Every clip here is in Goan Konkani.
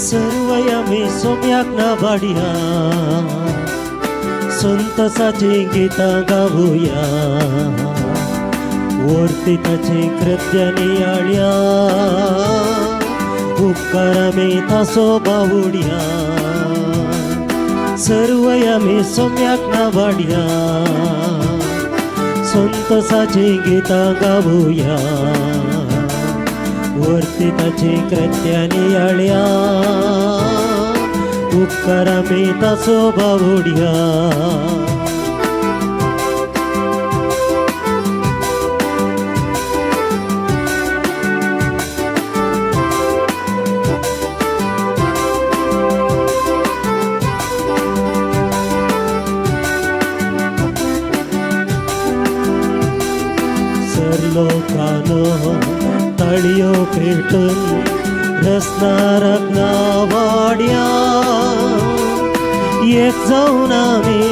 सर्वय आमी सोम्याक नावाडया, संतोषाची गितां गावया, वर्ती ताची कृत्य नियाळया, उपकार आमी तासो बावुडया. सर्वय आमी सोम्याक नावाडया, संतोषाची गितां गावया, वर्ती ताची कृत्य नियाळया, उपकार आमी ताचो बावुडया. सरलोकानो तळयो पेटून रसनारक नावाड्या, एक जावन आमी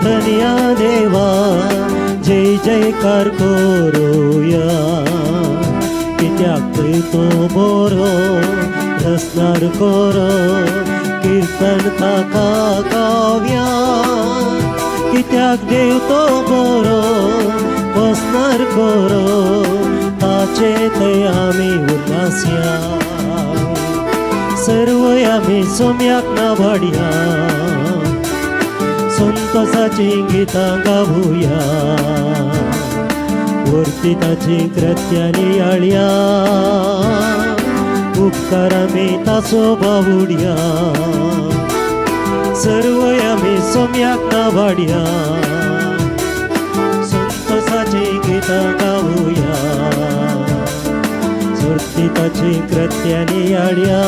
धनया देवा जय जयकार करूया. कित्याक तो बरो रसनार करो, कीर्तन ताका गावया. कित्याक देव तो बरो बसनार करो, ताचे थंय आमी उल्लासया. सर्वय आमी सोम्याक नावाडया, संतोषाची गितां गावया, वर्ती ताची कृत्य नियाळया, उपकार आमी ताचो बावुडया. सर्वय आमी सोम्याक नावाडया, संतोषाची गितां गावया, सुर्ती ताची कृत्य नियाळया,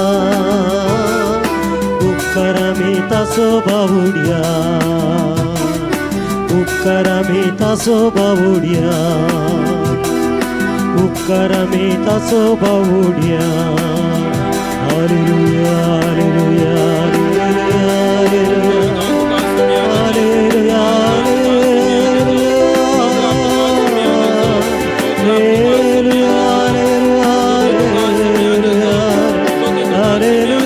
उपकार आमी ताचो बावुडया, उपकार आमी ताचो बावुडया, उपकार आमी ताचो बावुडया. Hallelujah, hallelujah, hallelujah, hallelujah, hallelujah, hallelujah, hallelujah,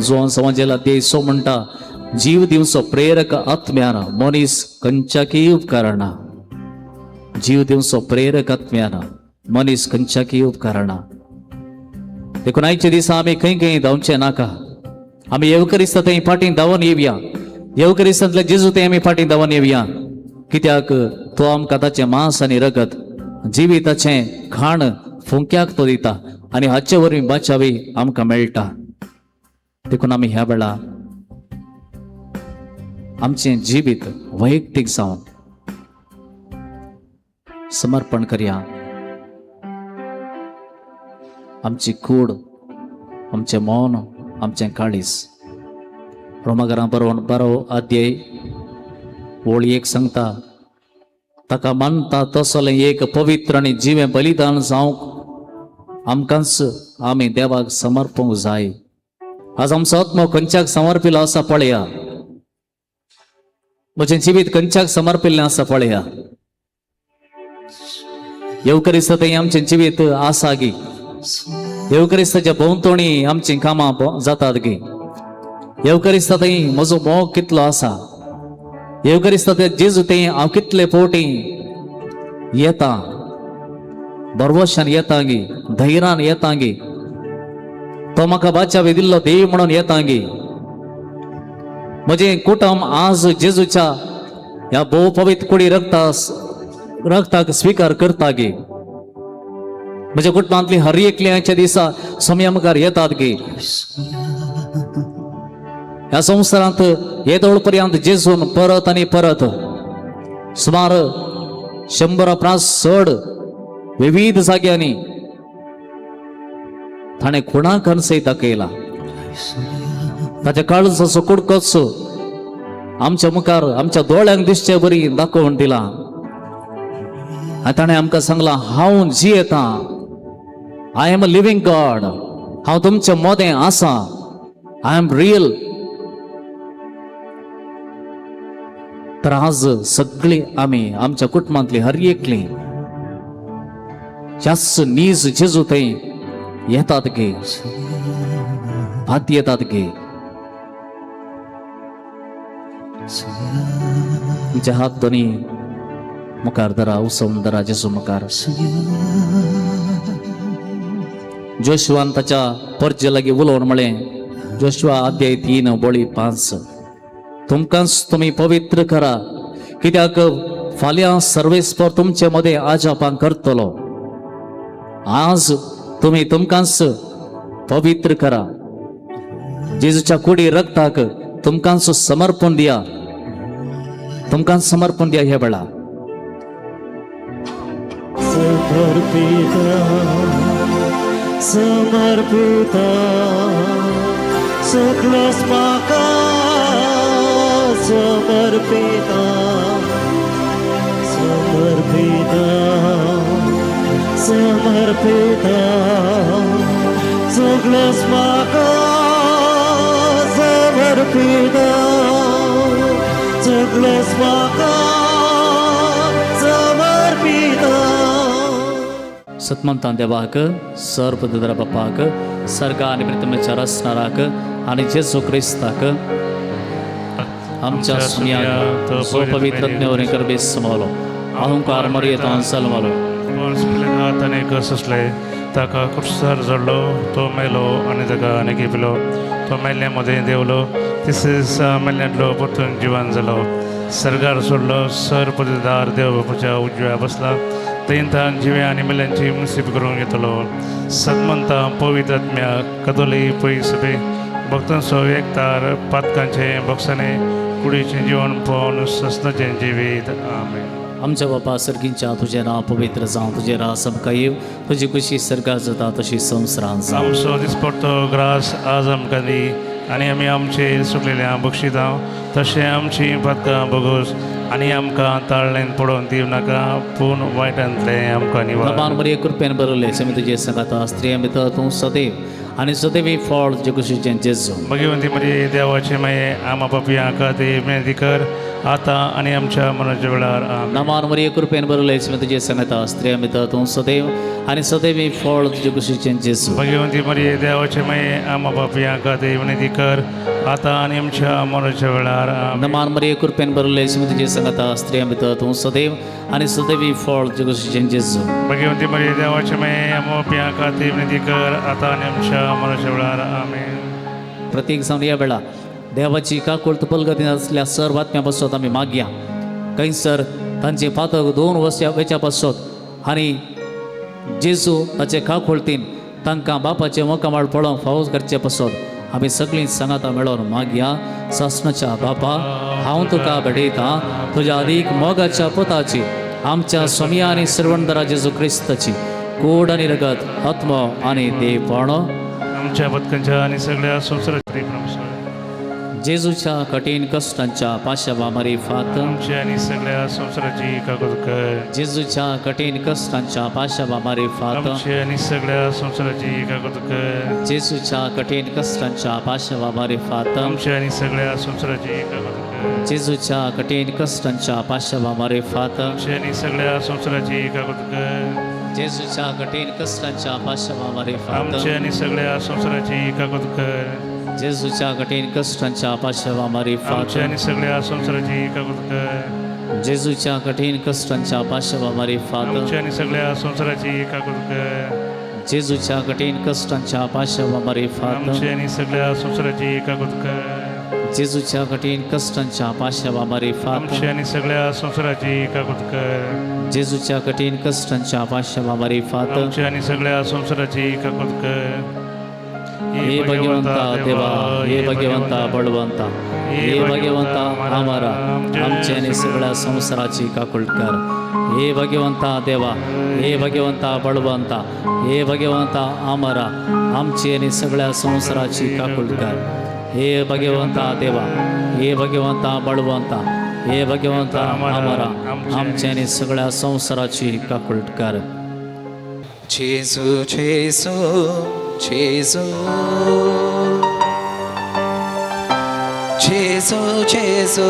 जोन समाजेला देसो म्हणटा, जीव दिवचो प्रेरक आत्म्यान मनीस खंयच्याकय उपकारना. जीव दिवचो प्रेरक आत्म्यान मनीस खंयच्याकय उपकारना. देखून आयच्या दिसा आमी खंय खंय धांवचें नाका. आमी येवकरिस्ता थंय फाटीं धांवन येवया. येवकरिस्तांतल्या जेजू थंय आमी फाटीं धांवन येवया, कित्याक तो आमकां ताचें मांस आनी रगत, जिविताचें खाण फुंक्याक तो दिता आनी हाचे वरवीं बाचावी आमकां मेळटा. देखून आमी ह्या वेळा आमचें जिवीत वैयक्तीक जावन समर्पण करया. आमची कूड, आमचें मौन, आमचें काळीज. रोमागरां बरोवन बारो अध्याय ओळ 1 सांगता, ताका मानता तसलें एक पवित्र आनी जिवें बलिदान जावंक आमकांच आमी देवाक समर्पूंक जाय. आज आमचो आत्मो खंयच्याक समर्पिल्लो आसा पळया. म्हजें जिवीत खंयच्याक समर्पिल्लें आसा पळया. येवकरिस्त थंय आमचें जिवीत आसा गी, येवकरिस्ताच्या भोंवतणी आमचीं कामां जातात गी, येवकरिस्ता थंय म्हजो मोग कितलो आसा, येवकरिस्ता ते जेजू थंय हांव कितले फावटी येता, भरवशान येता गी, धैर्यान येता गी, तो म्हाका बाचावे दिल्लो देव म्हणून येता गी. म्हजें कुटुंब आज जेजूच्या ह्या भोव पवित्र कुडी रक्ताक स्विकार करता गी, म्हज्या कुटुंबांतली हर एकल्याच्या दिसा सोम्या मुखार येतात गी. ह्या संवसारांत येदोळ पर्यंत जेजून परत आनी परत सुमार 100 प्रास चड विविध जाग्यांनी ताणें खुणां सयत दाखयला. ताच्या काळजाचो कुडकोच आमच्या मुखार आमच्या दोळ्यांक दिसचे बरी दाखोवन दिला आनी ताणें आमकां सांगलां, हांव जियेतां, I am a living God, हांव तुमच्या मोदें आसा, I am real. तर आज सगळी आमी आमच्या कुटुंबांतली हर एकली ह्याच नीज जेजू थंय येतात गे, भात येतात गे. तुमचे हात दोनी मुखार धरा, उसोवन धरा जेजू मुखार. जोशुआन ताच्या परजे लागीं उलोवन म्हळें, जोशुआ अध्याय 3:5, तुमकांच तुमी पवित्र करा, कित्याक फाल्यां सर्वेस्पर तुमचे मदें आजापां करतलो. आज तुमी तुमकांच पवित्र करा, जेजूच्या कुडी रक्ताक तुमकांच समर्पण दिया, तुमकांच समर्पण दिया ह्या वेळा. समर्पिता, समर्पिता, सगळोच म्हाका समर्पिता, समर्पिता, समर्पिता, सगळोच म्हाका समर्पिता, सगळोच म्हाका समर्पिता. सतमंतान देवाक, सर्वदर बापाक, सर्गा आनी प्रथमेच्या रसणाराक आनी जेजू क्रिस्ताक आमच्या सुन्याक जो पवित्र आत्म्यावरीं करबेस समवलो, अहंकार मर्येतान सलमलो, पोन्स पिलात ताणें कसले ताका कुर्सार जडलो, तो मेलो आनी ताका आनी घेपलो. तो मेल्ल्या मदें देंवलो, तिसरे दिसा मेल्ल्यांतलो परतून जिवन जालो, सर्गार सोडलो, सर पददार देव बापाच्या उजव्या बसला, थंय तान जिव्या आनी मेल्यांची मुसीब करूंक येतलो. सदमंता पवित्र आत्म्या कदोली पयस सभे भक्तांचो एकतार, पातकांचें भोगसाणें, कुडीचें जिवन पळोवन सस्नाचें जिवीत. आमेन. आमच्या बापा सर्गींच्या, तुजें नांव पवित्र जावं, तुजें राज आमकां येवं, तुजी खुशी सर्गात जाता तशी संवसारांत जावं. आमचो दिसपडतो ग्रास आज आमकां दी आनी आमी आमचे सुकलेल्या बक्षितां तशें आमची पातकां बगोस आनी आमकां ताळ्ळेन पडोवन दिवं नाका, पूण वायटांतलें आमकां निवार. नमान मरिये, कृपेन बरवले, समी तुजे संगाता, स्त्रियां भितर तूं सदैव आनी सदैव फळ तुजे कुशीचें जेजू. भगवंती मरिये, देवाचे माये, आमा पापयां खातीर विनंती कर, आतां आनी आमच्या मरणाच्या वेळार. आमेन. नमान मरिये, कृपेन बरवले, समी तुजे संगाता, स्त्रियां भितर तूं सदैव आनी सदैव फळ तुजे कुशीचें जेजू. भगवंती मरिये, देवाचे माये, आमा पापयां खातीर विनंती कर, आतां आनी आमच्या मरणाच्या वेळार. आमेन. नमान मरिये, कृपेन बरवले, समी तुजे संगाता, स्त्रियां भितर तूं सदैव आनी सदैव फळ तुजे कुशीचें जेजू. भगवंती मरिये, देवाचे माये, आमा पापयां खातीर विनंती कर, आतां आनी आमच्या मरणाच्या वेळार. आमेन. प्रत्येक जावन ह्या वेळा देवाची काकुळत पलगती आसल्या सर्व आत्म्या पासत आमी मागया. खंयसर तांचे फातक 2 वर्सां वेच्या पासत आनी जेजू ताचे काकुळतीन तांकां बापाचें मुखामळ पळोवंक फावो करचे पासत आमी सगळीं सांगातां मेळोवन मागया. सासणाच्या बापा, हांव तुका भेटयतां तुज्या अदीक मोगाच्या पुताची, आमच्या स्वामया आनी सर्वंदरा जेजू क्रिस्ताची कोड आनी रगत, आत्मो आनी देवपण आमच्या पतकांच्या आनी सगळ्या संवसाराच्या. जेजूच्या कठीण कश्टांच्या पाशावा मारिफात आमची आणि सगळ्या संसाराची काकूत कर. जेजूच्या कठीण कश्टांच्या पाशावा मारिफात आमची आणि सगळ्या संसाराची काकूत कर. जेजूच्या कठीण कश्टांच्या पाशावा मारिफात आमची आणि सगळ्या संसाराची काकूत कर. जेजूच्या कठीण कश्टांच्या पाशावा मारिफात आमची आणि सगळ्या संसाराची काकूत कर. जेजूच्या कठीण कश्टांच्या पाशावा मारिफात आमची आणि सगळ्या संसाराची काकूत कर. जेजूच्या कठीण कश्टांच्या पाशावा मारिफात आमची आणि सगळ्या संसाराची काकूत कर. जेजूच्या कठीण कश्टांच्या पाशावा मारिफात आमची आणि सगळ्या संसाराची काकूत कर. जेजूच्या कठीण कश्टांच्या पाशावा मारिफात आमची आणि सगळ्या संसाराची काकूत कर. जेजूच्या कठीण कश्टांच्या पाशावा मारिफात आमची आणि सगळ्या संसाराची काकूत कर. जेजूच्या कठीण कश्टांच्या पाशावा मारिफात आमची आणि सगळ्या संसाराची काकूत कर. हे भगवंता देवा, हे भगवंता बळवंता, हे भगवंता आमारा, आमच्या आणि सगळ्या संसाराची काकुळट कर. हे भगवंता देवा, हे भगवंता बळवंता, हे भगवंता आमारा, आमची आणि सगळ्या संसाराची काकुळट कर. हे भगवंता देवा, हे भगवंता बळवंता, हे भगवंता आमारा, आमच्या आणि सगळ्या संसाराची काकुळट कर. जेजू जेजू जेजू जेजू जेजू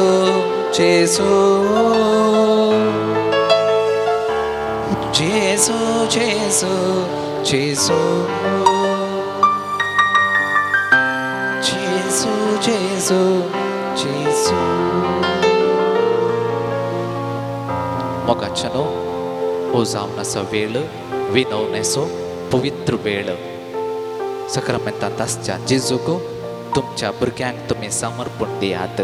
जेजू जेजू जेजू जेजू जेजू जेजू जेजू. मोगाच्यानो, हो जावन आसा वेळ विनवणेचो पवित्र वेळ. सक्रमेंतांत आसच्या जेजूक तुमच्या भुरग्यांक तुमी समर्पण दियात.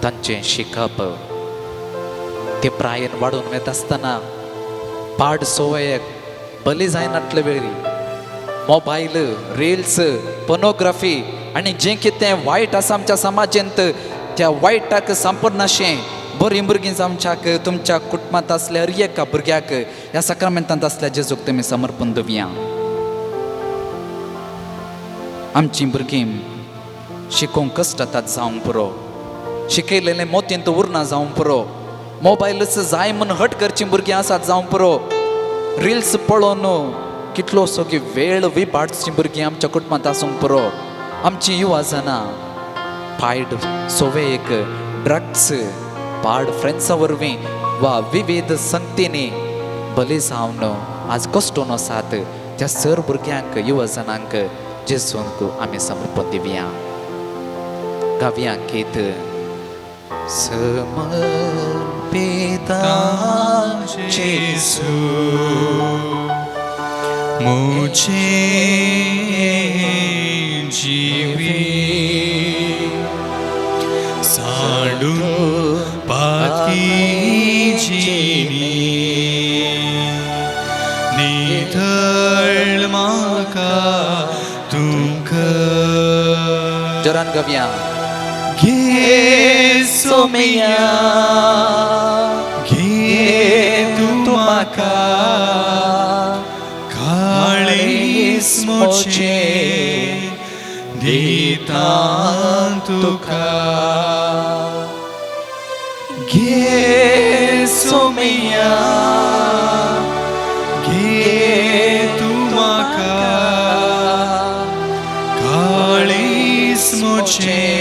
तांचें शिकप ते प्रायेन वाडून वता आसतना पाड संवयेक बली जायनातले वेळी मोबायल, रिल्स, पोर्नोग्राफी आनी जें कितें वायट आसा आमच्या समाजेंत त्या वायटाक संपूर्ण बरीं भुरगीं आमच्याक तुमच्या कुटुंबांत आसल्या हर एका भुरग्याक ह्या सक्रमेंतांत आसल्या जेजूक तुमी समर्पण दिवया. आमचीं भुरगीं शिकोवंक कश्ट जातात जावंक पुरो, शिकयलेलें मोतींत उरना जावंक पुरो, मोबायलच जाय म्हूण हट करचीं भुरगीं आसात जावंक पुरो, रिल्स पळोवन कितलोसो की वेळ विबाडचीं भुरगीं आमच्या कुटुंबांत आसूंक पुरो. आमचीं युवा जाणां पायड सोवेक, ड्रग्स, पाड फ्रेंड्सां वरवीं वा विविध संगतींनी बली जावन आज कश्टून आसात त्या सर भुरग्यांक युवा जाणांक जेजूंक आमी समर्पण दिवया. गावया गीत समर्पिता जेसू मुझे जीवी सांडून पातकी जिणी निथळ म्हाका तुमकां. जोरान गावया. घे सोमिया, घे तूं म्हाका, काळीज म्हजें दिता तुका. घे सोमिया, घे तूं म्हाका, काळीज म्हजें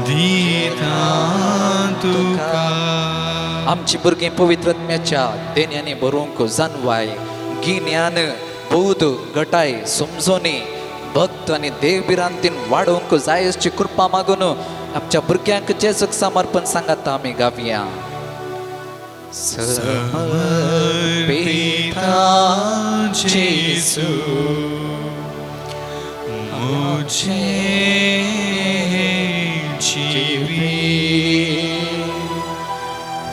दिता तुका. आमची भुरगीं पवित्र आत्म्याच्या देण्यांनी बरोवंक जानवाय, गिन्यान, बौद्ध गटाय, समजोनी, भक्त आनी देवभिरांतीन वाडोवंक जाय अशी कृपा मागून आमच्या भुरग्यांक जेजूक समर्पण सांगात आमी गावया. समर्पिता जेसू मुझे जीवी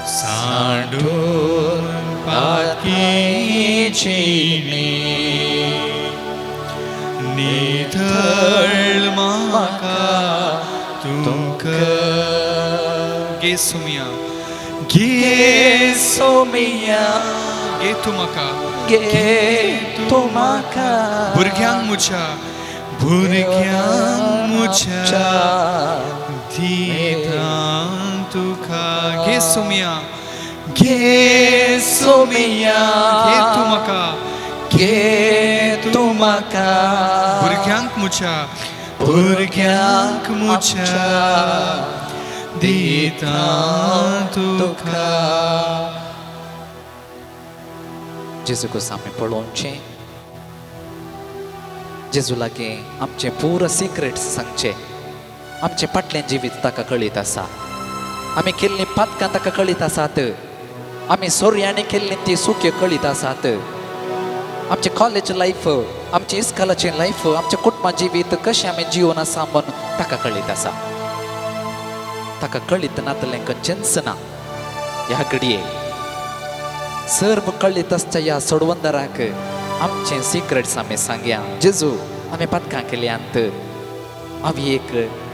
सांडून पातकी जिणी निथळ म्हाका तुमकां. घे सोमिया, घे सोमिया, घे तूं म्हाका, घे तूं म्हाका, भुरग्यांक म्हज्या, भुरग्यांक म्हज्या दिता तुका. घे सोमया, घे सोमया, घे तूं म्हाका, घे तूं म्हाका, भुरग्यांक म्हज्या, भुरग्यांक म्हज्या दिता तुका. जेजूक आमी पळोवचें, जेजू लागीं आमचें पुरो सिक्रेट्स सांगचें. आमचें फाटलें जिवीत ताका कळीत आसा, आमी केल्लीं पातकां ताका कळीत आसात, आमी सोर्यांनी केल्लीं ती सुक्यो कळीत आसात. आमचें कॉलेज लायफ, आमचें इस्कॉलाचें लायफ, आमचें कुटुंबा जिवीत कशें आमी जिवन आसा म्हूण ताका कळीत आसा. ताका कळीत नातलें खंयचेंच ना. ह्या घडये सर्व कळीत आसच्या ह्या सोडवंदराक आमचें सिक्रेट्स आमी सांगया. जेजू, आमी पातकां केल्यांत, हांव एक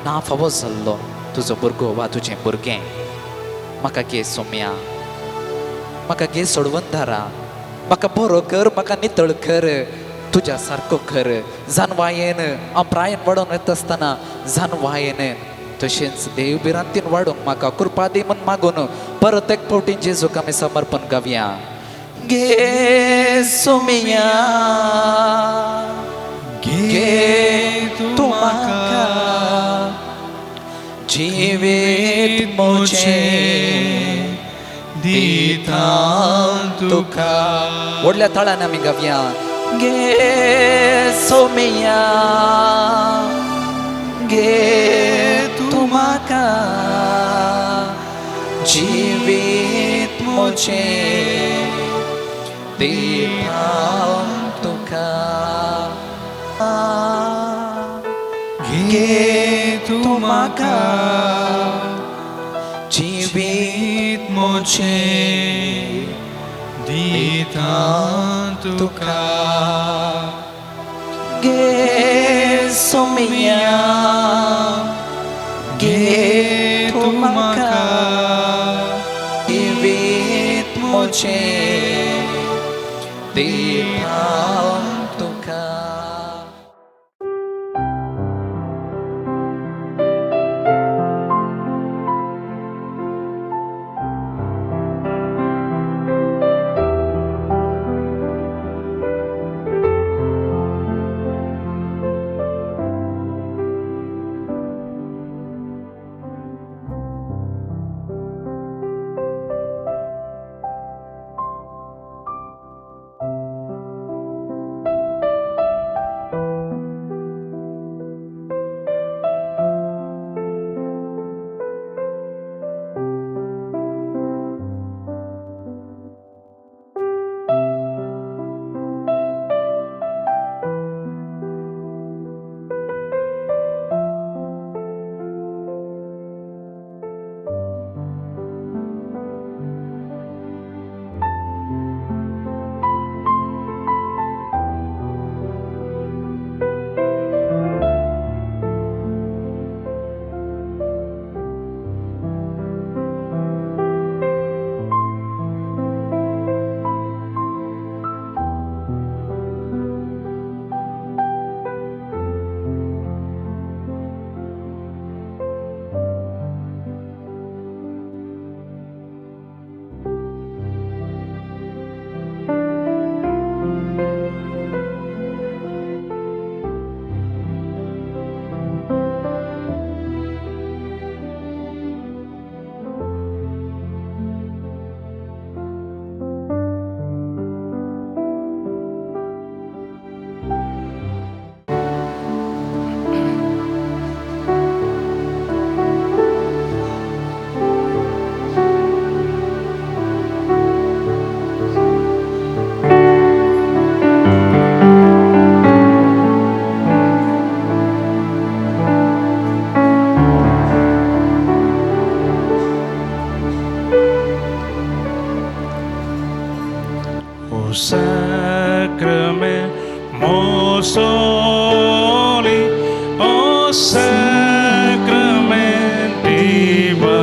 ना फावो जाल्लो तुजो भुरगो वा तुजें भुरगें, म्हाका घे सोम्या, म्हाका घे सोडवंदारा, म्हाका बरो कर, म्हाका नितळ कर, तुज्या सारको कर. जानवायेन हांव प्रायन वाडोवन येता आसतना जानवायेन तशेंच देव भिरांतीन वाडोवंक म्हाका कृपा दी म्हूण मागून परत एक फावटी जेजूक आमी समर्पण गावया. घे सोम्या, घे तूं म्हाका, जिवीत म्हजें दिता तुका. व्हडल्या ताळान आमी गावया. घे सोम्या, घे तूं म्हाका, जिवीत म्हजें दिता तुका. घे तूं म्हाका, जिवीत म्हजें दिता तुका. घे सोम्या, घे तूं म्हाका, जिवीत म्हजें दिता तुका. O sacrament most holy, O sacrament divine,